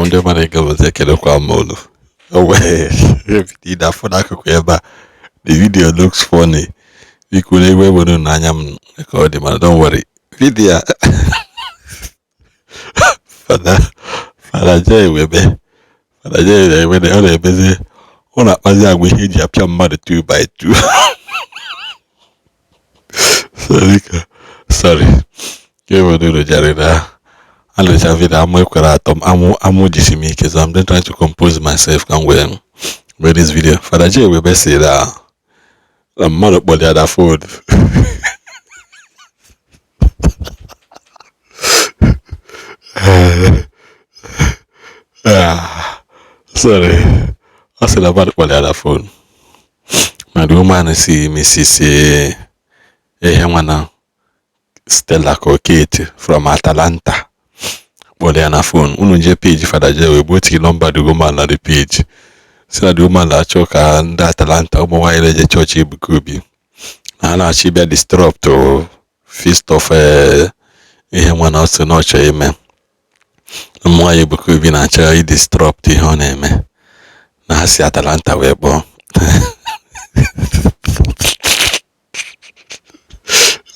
Igbo ndị mmadụ ga-eweta ekelekwa m unu. O wee video afọ n'akụkụ ebe a. The video looks funny. Biko na egwu egbere n'anya m ka ọ dị, mana don't worry. Video a Fada Fada Jay Webe, Fada Jay na-eme, ọ na-emezi, ọ na-akpazi agwa ihe eji apịa mmadụ 2 by 2. Sorry ka, sorry. Ka ewere unu jere na alụcha video amụ ekwere atọ m amụ amụ jisi m ike, so I'm just trying to compose myself ka m wee mee this video. Fada Jay Webe sị na mmadụ kpọrọ ya na phone. Sorry. Ọ sị na mmadụ kpọrọ ya na phone. Ma the woman si Mrs. ihe nwana Stella Koketi from Atalanta kpọrọ ya na phone. Unu jee page Fada Jay Webe, o tiri nọmba the woman na the page. Si na the woman na-achọ ka ndị Atalanta, ụmụ nwaanyị na-eje chọọchị Ebuka Obi, na ha na-achọ ịbịa disrupt feast of ihe nwana ọ sị na ọ chọrọ ime. Ụmụ nwaanyị Ebuka Obi na-achọ idisrupt ihe ọ na-eme, na ha si Atalanta wee kpọọ.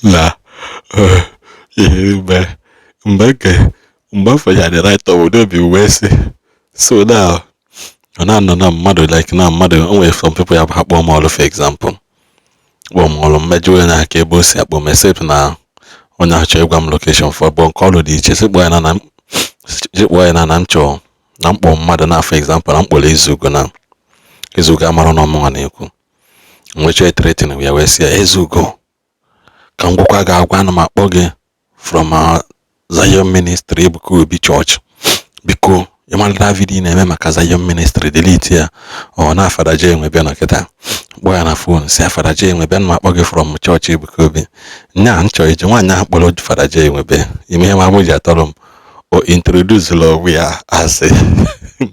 Na ihe mgbe mgbe nke mgbe afọ ya dị right obodo obi wee sị, so now ọ na-anọ na mmadụ, like na mmadụ o nwere some people ya bụ ha kpọọ m ọrụ, for example kpọọ m ọrụ, mmejọ onye aka ebe o si akpọ m, except na onye ahụ chọrọ ịgwa m location for bụ nke ọrụ dị iche, sị kpọọ ya na sị kpọọ ya na m chọọ na mkpọ mmadụ na, for example, na mkpọrọ Ezugo, na Ezugo amara na ọmụnwa na-ekwu nwechọ threatening ya, wee sị ya, Ezugo, ka m gwakwa gị agwa, ana m akpọ gị from Zion Ministry Ebuka Obi Church, biko ịmalite video ị na-eme maka Zion Ministry, delete ya. Ọ na Fada Jay Webe na kịta kpọọ ya na phone, si Fada Jay Webe, ana m akpọ gị from chọọchị Ebuka Obi nya nchọ ije. Nwaanyị ahụ kpọrọ Fada Jay Webe, ime ihe ma mụ ji atọrọ m, o introduce onwe ya as a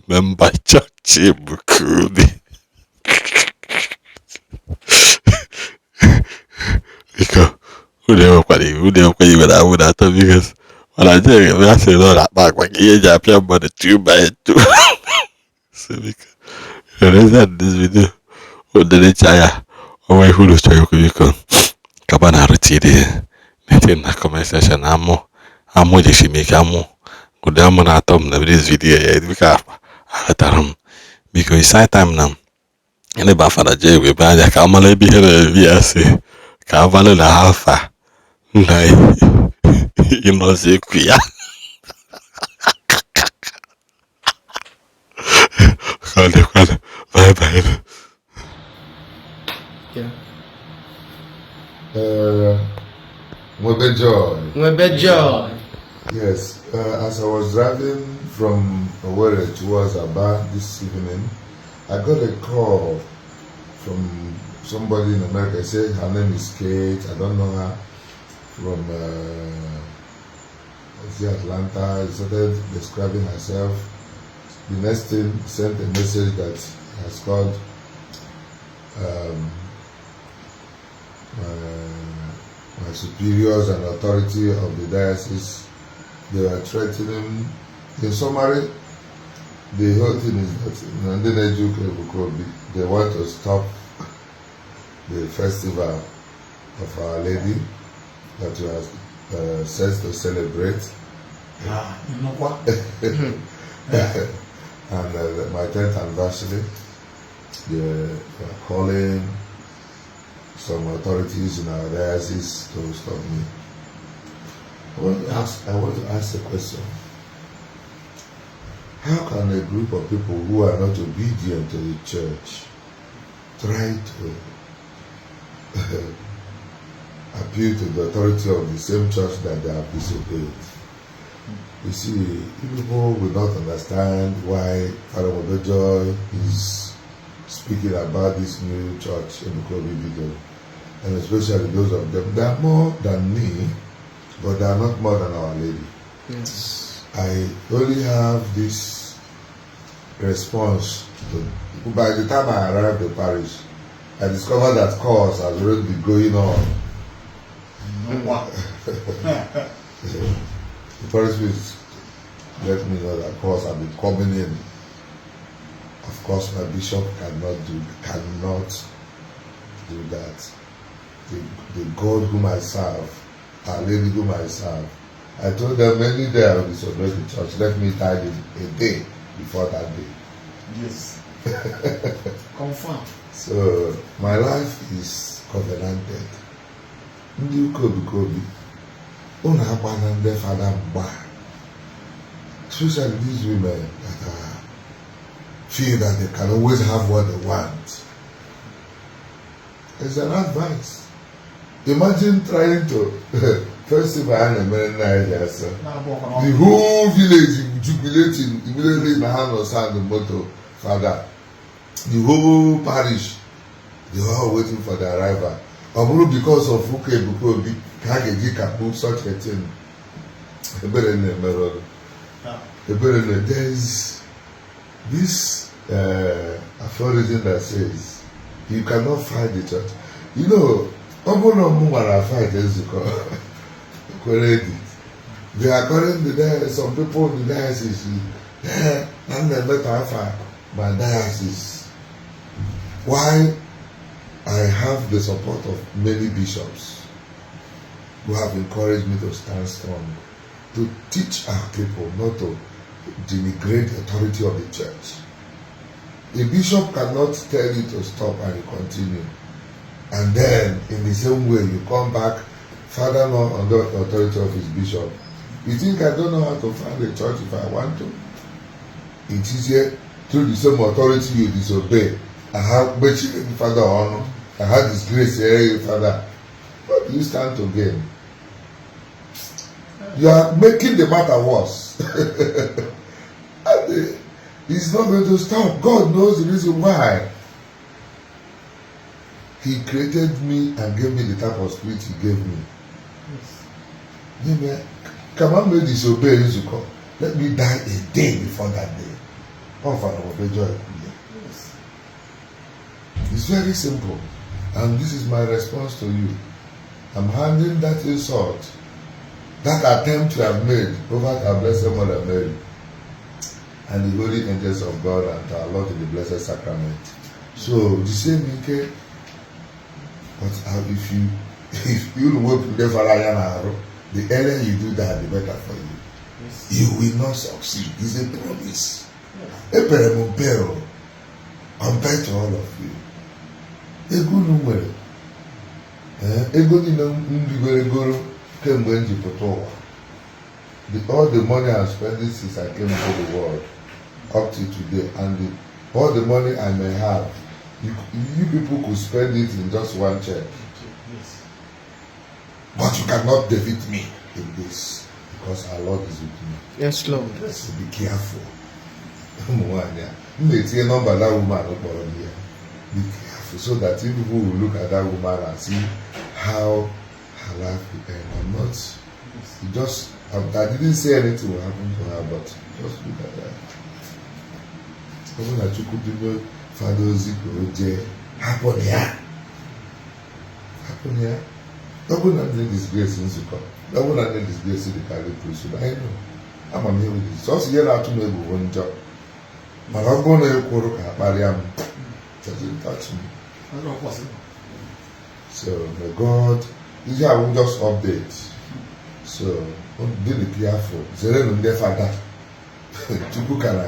member chọọchị Ebuka Obi. Biko unu ewekwara iwe, unu ewekwara iwe na awụ na-atọ, because Fada Jay Webe a sị na ọ na-akpa agwa ka ihe eji apịa mmadụ 2 by 2. So biko ereza this video oderecha ya onwe ihe unu chọrọ ikwu, biko kaba na arụtiri na na comment section. Amụ amụ jisi m ike, amụ ụdị amụ na-atọ m na this video ya, biko aghọtara m. Biko it's high time na eleba Fada Jay Webe anya ka amala ebe ihe na-eme ya, si ka abalị na ha afa na ịnọzi ekwu ya ka ọ dịkwanụ. Bye bye. Yeah. Mwebe Joy. Mwebe Joy. Yes, as I was driving from Owerri towards Aba this evening, I got a call from somebody in America. He said her name is Kate. I don't know her. From Atlanta. He started describing herself. The next thing, he sent a message that has called my superiors and authority of the diocese. They were threatening. In summary, the whole thing is that they want to stop the festival of Our Lady that we are set to celebrate. And my 10th anniversary, they are calling some authorities in our diocese to stop me. I want to ask a question. How can a group of people who are not obedient to the church try to appeal to the authority of the same church that they have disobeyed? You see, people will not understand why Father Mwebe Joy is speaking about this new church in Ebuka Obi, and especially those of them. They are more than me, but they are not more than Our Lady. Yes. I only have this response. By the time I arrived at parish, I discovered that calls has already been going on. The parish priest Let me know that calls have been coming in. Of course, my bishop cannot do that. The God whom I serve, Our Lady whom I serve. I told them any day I will disobey the church, let me die a day before that day. Yes. Confirm. So my life is covenanted. Ndị ụka Ebuka Obi, unu agbana ndị fada mgba. Especially these women that are feel that they can always have what they want. It's an advice. Imagine trying to festival a na-emere nna anyị ji asọ. Na-abụ ọkwa The whole village jubilating immediately na ha nọ sound moto fada. The whole parish, they were all waiting for the arrival. Ọ bụrụ because of ụka Ebuka Obi ka a ga-eji kapụ such a thing. Ebere na-emere ọrụ. Ebere na there is this aphorism that says you cannot fight the church. Ọ bụrụ na mụ nwara fight nzukọ kwere dị. They are calling the diocese, some people in the diocese, na m na-emetọ afa my diocese. Why I have the support of many bishops who have encouraged me to stand strong, to teach our people not to denigrate the authority of the church. A bishop cannot tell you to stop and you continue. And then, in the same way, you come back, father not under the authority of his bishop. You think I don't know how to found a church if I want to? It is here through the same authority you disobey. I have father honor. I have disgrace here, father. What do you stand to gain? You are making the matter worse. And it's not going to stop. God knows the reason why. He created me and gave me the type of spirit he gave me. Give me, come on, may disobey nzukọ. Let me die a day before that day. Ọ fara obejo. It's very simple. And this is my response to you. I'm handing that insult, that attempt you have made over our Blessed Mother Mary and the holy angels of God and to our Lord in the Blessed Sacrament. So, the same ike, but if you wepụ ndị fara anya n'arụ, the earlier you do that, the better for you. You will not succeed. It's a promise. Epere m mpe o, compared to all of you. Ego unu nwere, ego niile m rigoro egoro kemgbe m ji pụta ụwa. All the money I'm spending since I came into the world up to today, and all the money I may have, you people could spend it in just one check. But you cannot defeat me in this because our Lord is with me. Yes, Lord. So be careful. Ụmụ nwaanyị a, m na-etinye nọmba that woman kpọrọ m ya. Be careful so that you people will look at that woman and see how her life will end. I'm not, you just, I didn't say anything will happen to her, but just look at that. Ọ bụrụ na Chukwu dunye fada ozi ka o jee, hapụ na ya. Hapụ na ya. Ọ bụrụ na ndị disgrace nzukọ, ọ bụrụ na ndị disgrace the Catholic priesthood, I know. Ama m ihe bụ sọsọ ihe na-atụ m egwu bụ njọ. Mana ọ bụrụ na ị kwụrụ ka akparịa m, doesn't touch me. That's not possible. So may God, ihe a wụ just update. So dị careful, zerenụ ndị fada. Chukwu ka na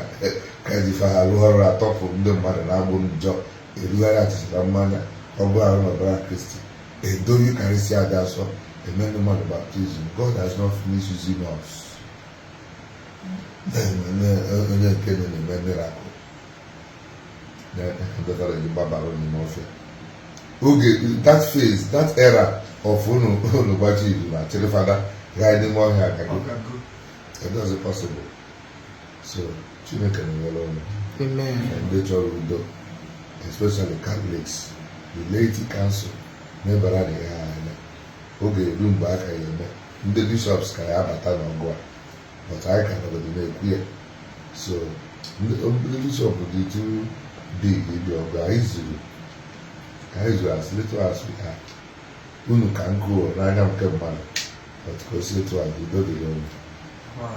ka ji fa alụ ọrụ atọpụ ndị mmadụ na-agbụ njọ, erugharị achịcha na mmanya, ọ bụ arụ na ọbara Kristi, edo Eucharistia dị asọ, eme ndị mmadụ baptism. God has not finished using us. Na-enwe onye nke na-eme miracle. Na ndị fada ji gbabara n'ime ọfịa. Oge that phase, that era of unu unu gbachi izu na chịrị fada gaa n'ime ọhịa agago. Okay, good. It doesn't possible. So Chineke na-enyere unu. Amen. Ndị chọrọ udo, especially Catholics, the laity council na-ebara na ihe anya. Oge eru mgbe aka ya eme ndị bishops ka ya abata n'ọgụ a, but anyị ka nọgodo na-ekwu ya. So ndị bishop dị too big ịbịa ọgụ. Anyị zuru as little as we are. Unu ka nkụ n'anya nke mmadụ, but ka o si etu a, udo dịrị unu. Wow.